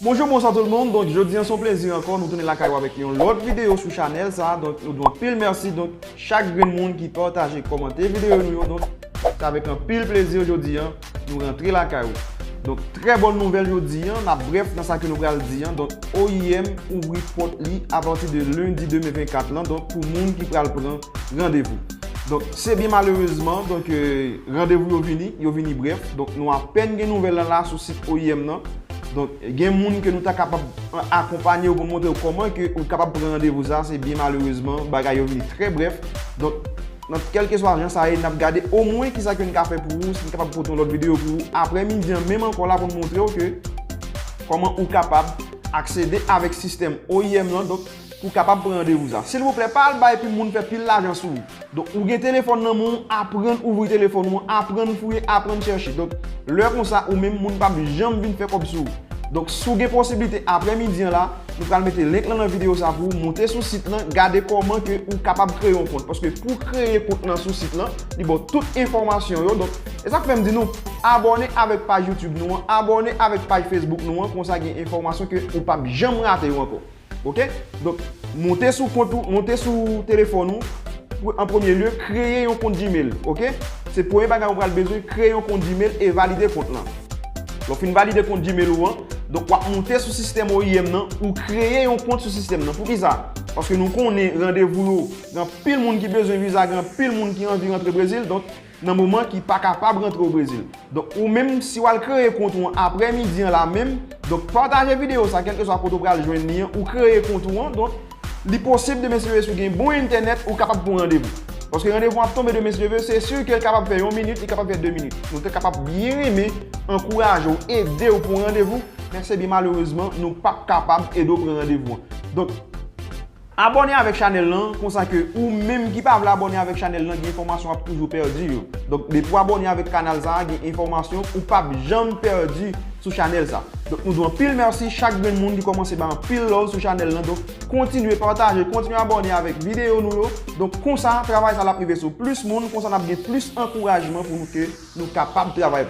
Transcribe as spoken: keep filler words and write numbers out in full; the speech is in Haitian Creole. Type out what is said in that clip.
Bonjou, bonswa tout moun. Donk, jodi an se yon plezi ankò nou tounen lakay ou avèk yon lòt videyo sou chanèl sa. Donk, nou di w anpil mèsi. Donk, chak grenn moun ki pataje, kòmante videyo nou yo. Donk, se avèk anpil plezi jodi an nou rantre lakay ou. Donk, trè bòn nouvèl jodi an, n ap brèf nan sa ke nou pral di an. Donk, O I M ouvri pòt li apati de lendi de me vennkat lan, donk, pou moun ki pral pran randevou. Donk, se byen malerezman, donk, euh, randevou yo vini, yo vini brèf. Donk, nou apèn gen nouvèl lan la sou sit O I M nan. Donk, gen moun ke nou ta kapab akonpanye w pou montre w kòman ke ou kapab pran randevou sa, se byen malerezman, bagay yo vini trè brèf. Donk, nan kèlkeswa jan sa ye, n ap gade omwen kisa ke n ka fè pou ou, si n kapab pote yon lòt videyo pou ou aprè midi an, menm ankò la pou n montre w ke kòman ou kapab aksede avèk sistèm O I M lan, donk, pou w kapab pran randevou sa. Silvouplè, pa al bay pou moun fè pil lajan sou ou. Donk, ou gen telefòn nan men w, aprann ouvri telefòn ou an, aprann fouye, aprann chèche. Donk, lè konsa, ou menm, moun p ap janm vin fè kòb sou ou. Donk, si w gen posiblite, aprè midi an la, nou pral mete link lan nan videyo sa pou ou, monte sou sit lan, gade kòman ke ou kapab kreye yon kont. Paske pou kreye kont lan sou sit lan, li ba w tout enfòmasyon yo. Donk, e sa k fè m di nou, abòne avèk paj YouTube nou an, abòne avèk paj Facebook nou an, konsa gen enfòmasyon ke ou p ap janm rate yo ankò. Oke? Donk, monte sou kont ou, monte sou telefòn ou, pou, an premye lye, kreye yon kont Gmail, oke? Se premye bagay ou pral bezwen, kreye yon kont Gmail e valide kont lan. Lè w fin valide kont Gmail ou an, donk w ap monte sou sistèm O I M nan, ou kreye yon kont sou sistèm nan. Poukisa? Paske nou konnen randevou yo, gen anpil moun ki bezwen viza, gen anpil moun ki anvi rantre Brezil, donk nan moman ki pa kapab rantre o Brezil. Donk, ou menm, si w al kreye kont ou an aprè midi an la menm, donk, pataje videyo sa, kèlkeswa kote w pral jwenn li an, ou kreye kont ou an, donk, li posib demen si Dye vle, si w gen bon entènèt, ou kapab pran randevou. Paske randevou an ap tonbe demen si Dye vle, se si ke l kapab fè yon minit, li kapab fè de minit. Nou te kapab byen renmen ankouraje w, ede w pran randevou, men se byen malerezman, nou p ap kapab ede w pran randevou an. Donk, abòne avèk chanèl lan, konsa ke ou menm ki pa vle abòne avèk chanèl lan, gen enfòmasyon w ap toujou pèdi yo. Donk, depi w abòne avèk kanal sa a, gen enfòmasyon ou p ap janm pèdi sou chanèl sa. Donk, nou di w anpil mèsi chak grenn moun ki kòmanse bay anpil love sou chanèl lan. Donk, kontinye pataje, kontinye abòne avèk videyo nou yo. Donk, konsa, travay sa l ap rive sou plis moun, konsa n ap gen plis ankourajman pou nou ke nou kapab travay pou